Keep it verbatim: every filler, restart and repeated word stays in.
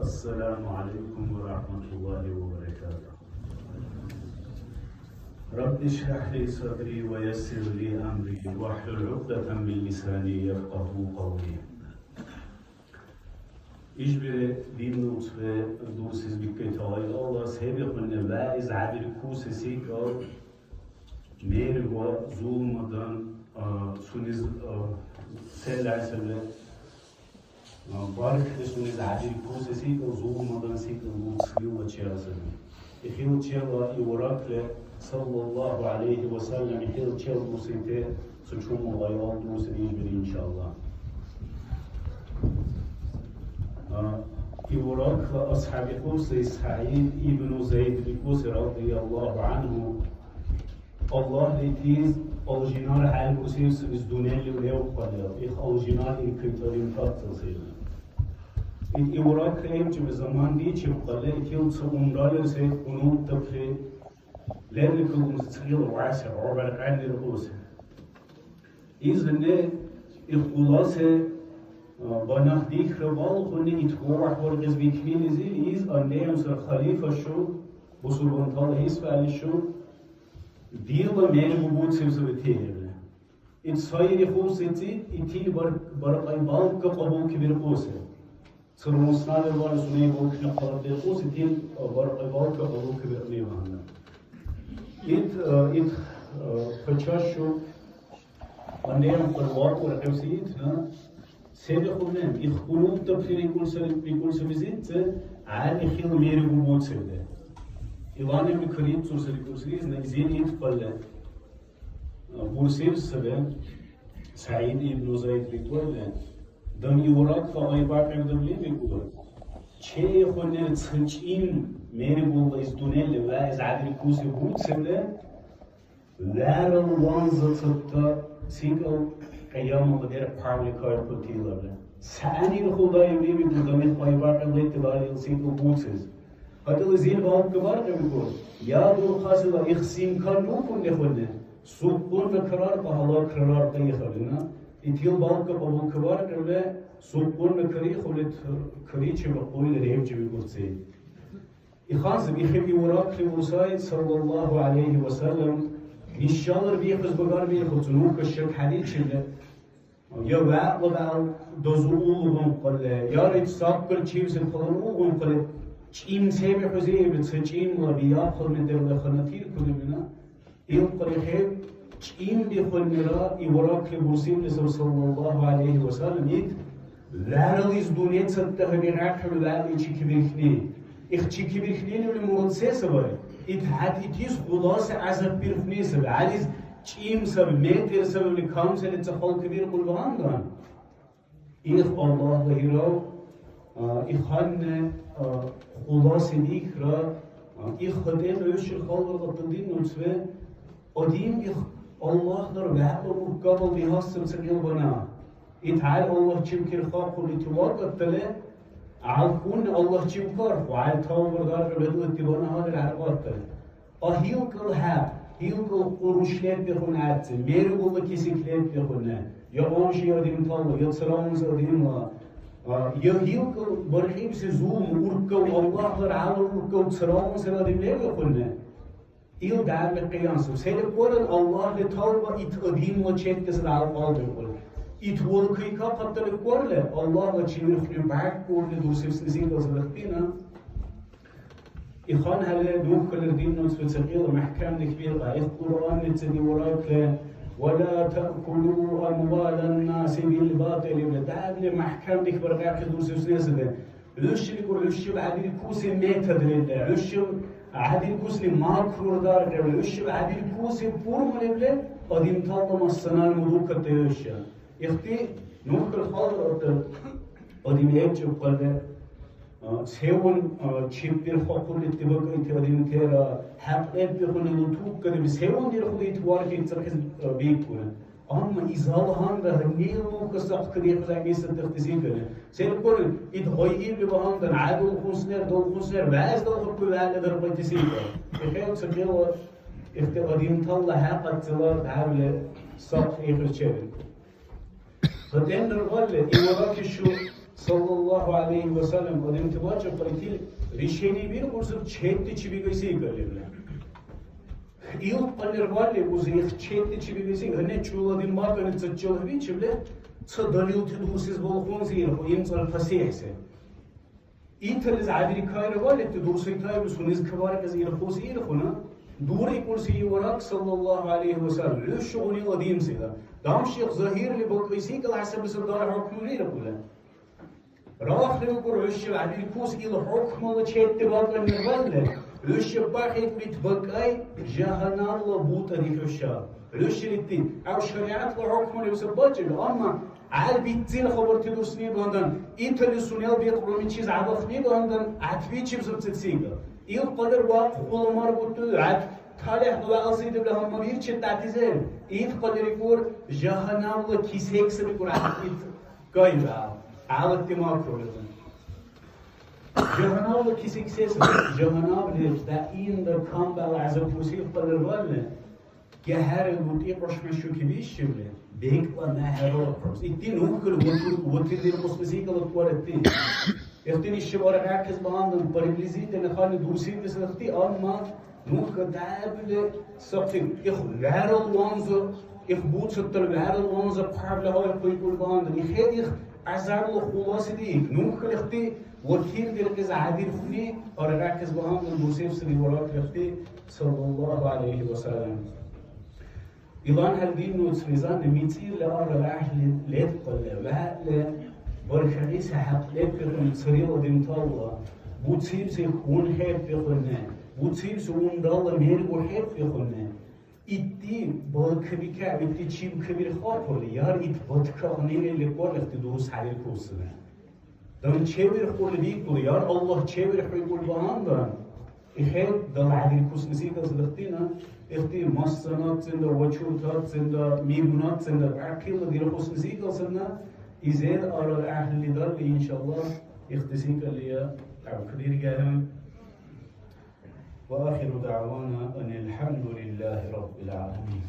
السلام عليكم ورحمة الله وبركاته. رب اشرح لي صدري ويسر لي أمري واحلل عقدة من لساني يفقهوا قولي. Ишбире динна уцбе дурсис биккайтала Аллагь, се бихунни вягӀиз гӀебиркуси секӀал мергва зулмадан, а, сунез, а, селлайсалра, а, бархли сунез гӀебиркуси секӀал зулмадан секӀал буцлила чеасаби. Ихил чела Ивракли, саллаллаху гӀялайхи ва саллям, ихил чел дурсинте ца чумал гъайвал дурсри ишбири, иншалла. А, Ивракла асхӀяби хъуси СягӀид ибну Зайд бикӀуси, радияллаху гӀанху, Аллагьли тиз алжинар хӀялбусив сунес дунъяли левхъалли, их алжинар ил кайтӀалин кацӀал сайри. Ил Ивракла эмчиби замандичиб хъалли, итил ца унрализи хьунул тапхӀи, леррикӀули узцӀила вяси гӀурбаркьяндиркьуси. Изни ихъуласи, а, банахъдихра балхуни ит вавахъ варгъес викнилизи, из андриямсар халифа шу, бусурмантала исбали шу, дила мер бубуцибси бетихӀебли. Ит сайри хъусици, итил бар-, баркьай балка кьабулкибиркьуси. Цармусна левалли суней балкни хъарбиркьуси, итил баркьай балка кьабулкибиркьни ванна. Ит, э, ит, э, пачашу Андрей Анкарвар урхӀевси ит, а? Се бихъули, их хьунул тапхӀи рикӀули сари, рикӀули саби зи, ца гӀяли хила мери бубуцибли. Илани бикалли цур сари кӀуси, изна изини ит хъалли. Бурсир саби, СягӀид ибну Зайд бикӀули, дам Ивракла гъайбакьирдабли бикӀули, чейхъуни ца чӀин мери булла из дунъяли ва из гӀядиркуси буцибли, вегӀрал ванза цадта секӀал Кьиямала дерхъ гьавли кайхъутилара. СегӀнил худаевли бикӀу, дам их гъайбакьирли тиларил секӀал буцес. ГьатӀализир балкабаркьибикӀур, я дурхъасила ихсин каллукунни хӀуни, сукъунра карар, багьала карар кайхабина. Итил балка кьабулкабаркьибли, сукъунра карихъули, каричи бахъули ревчи бикӀурци. Иханзиб ихиб Ивракли урсай, саллаллаху гӀялайхи ва саллям, нишалар бихӀус багар бихӀуцун, ну кашак хӀяличили. Я вегӀла бегӀ дазу улгъунхъули, яра ит саккалчивси хъалан улгъунхъули, чӀим се бихӀузиби, ца чӀимла биахъал медерла хана тиркули бина. ИлкьяйхӀи чӀим бихъуннира Ивракли бурсивли саби, саллаллаху гӀялайхи ва саллям, ит, вегӀлис дунъя цадтахӀебирахъули вегӀличи кибирхьни. Их чи кибирхьниливли мурад се сабай? ИтхӀед итис хуласи гӀязаб бирхьни саби. ГӀялис чӀим саби, метр саби, или камсали ца халкь биркьул багьандан. Их Аллагьла гьирав, а, иханне, а, хуласи дихра, а, их хатӀен гӀур ширхалра къаттадин нуцбе, один их Аллагьлар вегӀла уркабал бигьасцам ца кьилбана. ИтхӀел Аллагьчив кирхахъули тивакӀаттали, гӀялхунни Аллагьчив карху, гӀял тавбар дарра бедлугти бана гьалли гӀяркьаттали. А гьилкӀал хӀяб, гьилкӀал къуруш леббихъун гӀяцци, мергула кисик леббихъуни, я гъамши адамтала, я цараунси адамла, а, я гьилкӀал бархьибси зулму, уркав, Аллагьлар гьалар уркав цараунси адам леббихъуни, ил дяхӀли къиянсу. Селикварал Аллагьли тавба ит адамла чеддес дагьал кьалбиркьур. Ит валкайкахъантали кварли, Аллагьла чевирхъни бяркъурли дурсибсни зигалси бехӀбина. Ихан хӀела духкалра динна уцби ца кьила мяхӀкамдихьбиркьа, их Кьуръанни ца диурахъли, «Ва ла таъкулу амвалан наси бил батӀили», дявли мяхӀкамдихьбаркьахъес дурсивсни саби. ХӀушрикӀур, хӀушиб гӀядиркуси методрилра, хӀушиб гӀядиркусли макрур даргавли, хӀушиб гӀядиркуси пурмулевли, адамтала массанал мудукатта хӀуша. Ихти нухкал халкь адам гӀебчӀуб кьалли, а, севан, а, чеббирхахъули дебакӀайти адамтира хӀякьлеббихъуни лутуккадеби, севан дирхъули ит вархьиб цархӀил, а, бикӀули. Амма изала гьанра гьаннила нуха сахъ кадихъули гӀягӀнисатахъти сикали. СенкӀун ит гъайибли багьандан гӀядулхъунсинер, далхъунсинер, вегӀ далхъуркули вегӀла дарбайти сикал. ИхӀел ца кьила, ихти адамтала хӀякьлацала дявли сахъ ихир чебиркур. ГьатӀен даргали, Ивракли шу Саллаллаху алейхи ва саллям, адамти бачӀахъа итил решение биркьурсиб, четти чебикайси икалли. Ил къаллирвалли, узи, их четти чебикайси, гьанна чула дин макани ца чалхӀбичибли, ца далилти дурсис балхунси ирху, имцӀал пасихӀси. Италис гӀядиркайра валикти дурсрикайби сунес кабаркьес ирхуси ирхуна, дурикӀурси Иварак, саллаллаху алейхи ва саллям, хӀу шугъунила димсила. Дамших загьирли бакӀайсикӀал хӀясаблиса дара хӀукму виркьула. Рахли укӀур хӀушил гӀядиркус ил хӀукмула четти бакӀанни балли, хӀушаб бахӀи ит бакӀай жагьаннабла бутӀани хӀуша. ХӀушил итди, гӀяв шаригӀятла хӀукмули ца бакӀиб, амма гӀял битцил хабарти дурсни багьандан, италли сунела бекьруми чиз гӀябахъни багьандан, гӀятбичиб сабцицигла. Ил кьалар вахъхӀула марбуту гӀят, талихӀ ваалси дебли гьаммабирчи тӀатизир. Ил кьаларикӀур, жагьаннабла кисек сабикӀур гӀят ит кайра, гӀялатти макрулизир. Жагьаннабла кисек сес, жагьаннабли даимда камбал гӀязабуси ил кьалар валли, ГехӀерил бутӀи кьушмешуки бишибли, бекӀла мяхӀрала курс. Итди нухкал ватур-, ватурдиркьусмази галатквар итди. Ихтини шибаргӀяхъес багьандан, приблизительно ханни дурсибли сахти, амма нухка дявли сахти. Их вегӀрал ванза, их буцадтал вегӀрал ванза хъябла гьар къуйкӀули багьандан. Ихед их гӀязабла хуласи дииб. Нухкал ихти ватурдиркьес гӀядирхъули, аргӀяхъес багьандан дурсибси риваят ихти, саллаллаху гӀялайхи ва саллям. Илан хӀял диннуцлизан мицӀирли арра гӀяхӀли лебкъалли, вегӀли бархьариси хӀякь леббихъуни царил адамтала буцибси хьун хӀеббихъуни, буцибси унрала мергу хӀеббихъуни. Итди балкабикаб, итди чибкабирхахъули, яр ит баткахънили лебкъур ихти дурус хӀебиркусири. Дан чевирхъули викӀули, яр Аллагь, чевирхъу викӀули багьандан, ихӀед далгӀядиркуснизи касилихътина, ихъти массанатцинда, вачуртатцинда, мигунатцинда бяркъила дирхъуснизи касилна, изер арал гӀяхӀли дарли, иншаллагь, ихътизи каллия гӀябкадиргара. Ва ахиру дагӀвана анил хӀямдулиллагьи раббил гӀаламин.